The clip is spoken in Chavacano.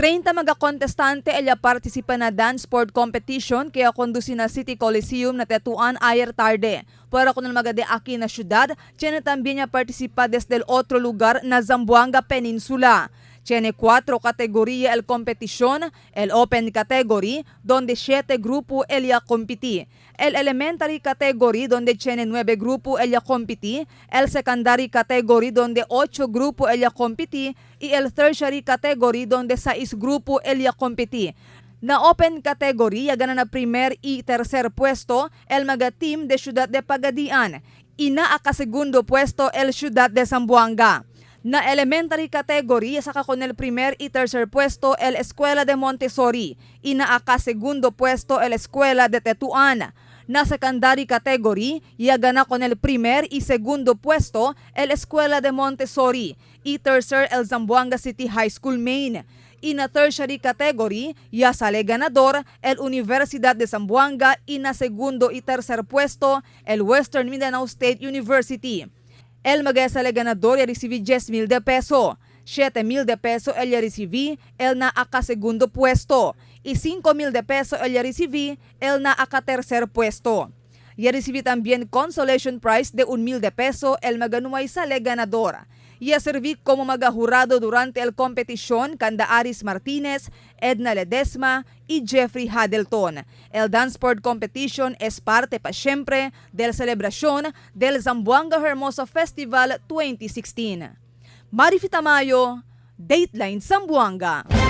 30 mga kontestante ella participa na dance sport competition kaya conduci na City Coliseum na Tetuan ayer tarde. Pero con el mga de aquí na ciudad, tiene también ya participa desde el otro lugar na Zamboanga Peninsula. Tiene cuatro categoría el competición, el Open Category, donde siete grupo ella competi, el Elementary Category, donde tiene nueve grupo ella competi, el Secondary Category, donde ocho grupo ella competi, y el Tertiary Category, donde seis grupo ella competi. Na Open Category, ya gana na primer y tercer puesto el mga team de Ciudad de Pagadian. Y na segundo puesto el Ciudad de Zamboanga. Na Elementary Category, saka con el primer y tercer puesto el Escuela de Montessori. Y na segundo puesto el Escuela de Tetuan. Na Secondary Category, ya gana con el primer y segundo puesto el Escuela de Montessori. Y tercer el Zamboanga City High School Main. Y na Tertiary Category, ya sale ganador el Universidad de Zamboanga y na segundo y tercer puesto el Western Mindanao State University. El mga sale ganador ya recibí 10 mil de peso. 7 mil de peso el ya recibí el na aka segundo puesto. Y 5 mil de peso el ya recibí el na aka tercer puesto. Ya recibí también consolation prize de 1 mil de peso el maganuay sale ganador. Ya serví como mga jurado durante el competición kanda Aris Martinez, Edna Ledesma y Jeffrey Hadelton. El Dance Sport Competition es parte pa siempre del celebración del Zamboanga Hermosa Festival 2016. Marifi Tamayo, Dateline Zamboanga.